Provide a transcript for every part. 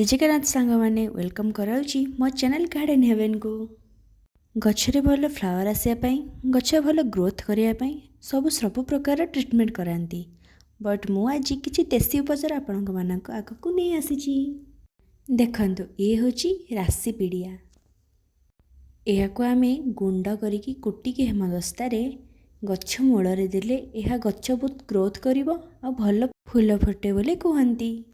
ଜୟ ଜଗନ୍ନାଥ ସାଙ୍ଗମାନେ, welcome କରାଉଛି ମୋ ଚ୍ୟାନେଲ୍ ଗାର୍ଡ଼େନ୍ ହେଭେନ୍କୁ। ଗଛରେ ଭଲ ଫ୍ଲାୱାର୍ ଆସିବା ପାଇଁ, ଗଛ ଭଲ ଗ୍ରୋଥ୍ କରିବା ପାଇଁ ସବୁ ସବୁ ପ୍ରକାର ଟ୍ରିଟମେଣ୍ଟ କରାନ୍ତି। ବଟ୍ ମୁଁ ଆଜି କିଛି ଦେଶୀ ଉପଚାର ଆପଣଙ୍କ ଆଗକୁ ନେଇ ଆସିଛି। ଦେଖନ୍ତୁ, ଇଏ ହେଉଛି ରାଶି ପିଡ଼ିଆ। ଏହାକୁ ଆମେ ଗୁଣ୍ଡ କରିକି କୁଟିକି ହେମଦସ୍ତାରେ ଗଛ ମୂଳରେ ଦେଲେ ଏହା ଗଛ ବହୁତ ଗ୍ରୋଥ୍ କରିବ ଆଉ ଭଲ ଫୁଲ ଫୁଟେ ବୋଲି କୁହନ୍ତି।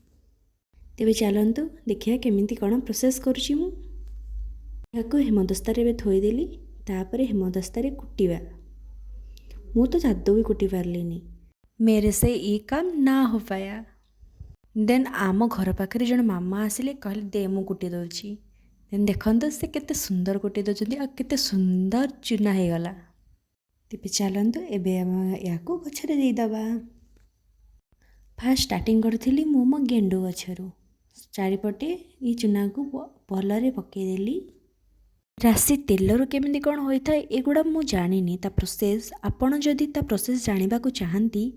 ତେବେ ଚାଲନ୍ତୁ ଦେଖିବା କେମିତି କ'ଣ ପ୍ରୋସେସ୍ କରୁଛି ମୁଁ। ଏହାକୁ ହେମଦସ୍ତାରେ ଏବେ ଥୋଇଦେଲି। ତାପରେ ହେମଦସ୍ତାରେ କୁଟିବା। ମୁଁ ତ ଆଦୌ ବି କୁଟି ପାରିଲିନି। मेरे से ये काम ना हो पाया। ଦେନ୍ ଆମ ଘର ପାଖରେ ଜଣେ ମାମା ଆସିଲେ, କହିଲେ, "ଦେ, ମୁଁ କୁଟି ଦେଉଛି।" ଦେନ୍ ଦେଖନ୍ତୁ, ସେ କେତେ ସୁନ୍ଦର କୁଟି ଦେଉଛନ୍ତି ଆଉ କେତେ ସୁନ୍ଦର ଚୁନା ହେଇଗଲା। ତେବେ ଚାଲନ୍ତୁ, ଏବେ ଆମେ ଏହାକୁ ଗଛରେ ଦେଇଦେବା। ଫାଷ୍ଟ ଷ୍ଟାର୍ଟିଂ କରିଥିଲି ମୁଁ ମୋ ଗେଣ୍ଡୁ ଗଛରୁ। ଚାରିପଟେ ଏଇ ଚୁନାକୁ ଭଲରେ ପକାଇଦେଲି। ରାଶି ତେଲରୁ କେମିତି କ'ଣ ହୋଇଥାଏ, ଏଗୁଡ଼ା ମୁଁ ଜାଣିନି ତା ପ୍ରୋସେସ୍। ଆପଣ ଯଦି ତା ପ୍ରୋସେସ୍ ଜାଣିବାକୁ ଚାହାନ୍ତି,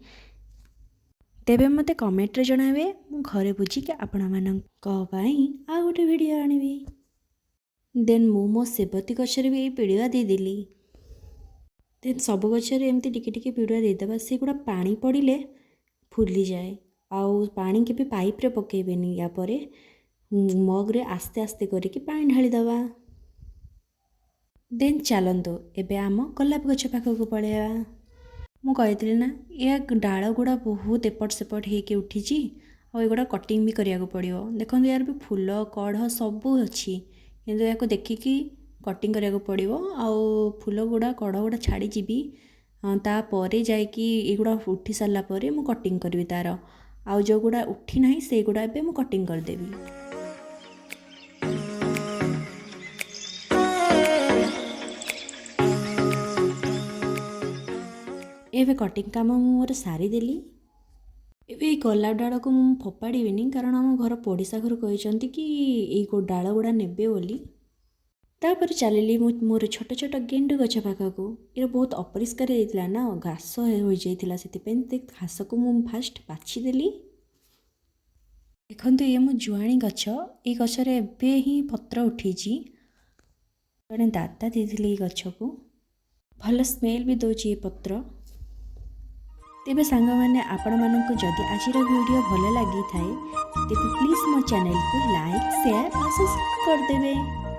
ତେବେ ମୋତେ କମେଣ୍ଟରେ ଜଣାଇବେ। ମୁଁ ଘରେ ବୁଝିକି ଆପଣମାନଙ୍କ ପାଇଁ ଆଉ ଗୋଟେ ଭିଡ଼ିଓ ଆଣିବି। ଦେନ୍ ମୁଁ ମୋ ସେବତୀ ଗଛରେ ବି ଏଇ ପିଡ଼ିଆ ଦେଇଦେଲି। ଦେନ୍ ସବୁ ଗଛରେ ଏମିତି ଟିକେ ଟିକେ ପିଡ଼ିଆ ଦେଇଦେବା। ସେଗୁଡ଼ା ପାଣି ପଡ଼ିଲେ ଫୁଲିଯାଏ। ଆଉ ପାଣି କେବେ ପାଇପ୍ରେ ପକାଇବେନି। ୟା ପରେ ମଗ୍ରେ ଆସ୍ତେ ଆସ୍ତେ କରିକି ପାଣି ଢାଳିଦେବା। ଦେନ୍ ଚାଲନ୍ତୁ, ଏବେ ଆମ ଗୋଲାପ ଗଛ ପାଖକୁ ପଳାଇବା। ମୁଁ କହିଥିଲି ନା, ଏହା ଡାଳ ଗୁଡ଼ା ବହୁତ ଏପଟ ସେପଟ ହେଇକି ଉଠିଛି ଆଉ ଏଗୁଡ଼ା କଟିଂ ବି କରିବାକୁ ପଡ଼ିବ। ଦେଖନ୍ତୁ, ଏହାର ବି ଫୁଲ, କଢ଼ ସବୁ ଅଛି, କିନ୍ତୁ ଏହାକୁ ଦେଖିକି କଟିଂ କରିବାକୁ ପଡ଼ିବ। ଆଉ ଫୁଲ ଗୁଡ଼ା, କଢ଼ ଗୁଡ଼ା ଛାଡ଼ିଯିବି, ତାପରେ ଯାଇକି ଏଗୁଡ଼ା ଉଠି ସାରିଲା ପରେ ମୁଁ କଟିଂ କରିବି ତା'ର। ଆଉ ଯେଉଁଗୁଡ଼ା ଉଠି ନାହିଁ, ସେଇଗୁଡ଼ା ଏବେ ମୁଁ କଟିଂ କରିଦେବି। ଏବେ କଟିଂ କାମ ମୁଁ ମୋର ସାରିଦେଲି। ଏବେ ଏଇ ଗୋଲାପ ଡାଳକୁ ମୁଁ ଫୋପାଡ଼ିବିନି, କାରଣ ଆମ ଘର ପଡ଼ିଶା ଘରୁ କହିଛନ୍ତି କି ଏଇ ଡାଳ ଗୁଡ଼ା ନେବେ ବୋଲି। ତାପରେ ଚାଲିଲି ମୁଁ ମୋର ଛୋଟ ଛୋଟ ଗେଣ୍ଡୁ ଗଛ ପାଖକୁ। ଏଇଟା ବହୁତ ଅପରିଷ୍କାର ହେଇଥିଲା ନା, ଘାସ ହୋଇଯାଇଥିଲା। ସେଥିପାଇଁ ସେ ଘାସକୁ ମୁଁ ଫାଷ୍ଟ ବାଛିଦେଲି। ଦେଖନ୍ତୁ, ଇଏ ମୋ ଜୁଆଣି ଗଛ। ଏଇ ଗଛରେ ଏବେ ହିଁ ପତ୍ର ଉଠିଛି। ଜଣେ ଦାଦା ଦେଇଥିଲେ ଏଇ ଗଛକୁ। ଭଲ ସ୍ମେଲ୍ ବି ଦେଉଛି ଏ ପତ୍ର। ତେବେ ସାଙ୍ଗମାନେ, ଆପଣମାନଙ୍କୁ ଯଦି ଆଜିର ଭିଡ଼ିଓ ଭଲ ଲାଗିଥାଏ, ତେବେ ପ୍ଲିଜ୍ ମୋ ଚ୍ୟାନେଲକୁ ଲାଇକ୍, ସେୟାର ଆଉ ସବସ୍କ୍ରାଇବ୍ କରିଦେବେ।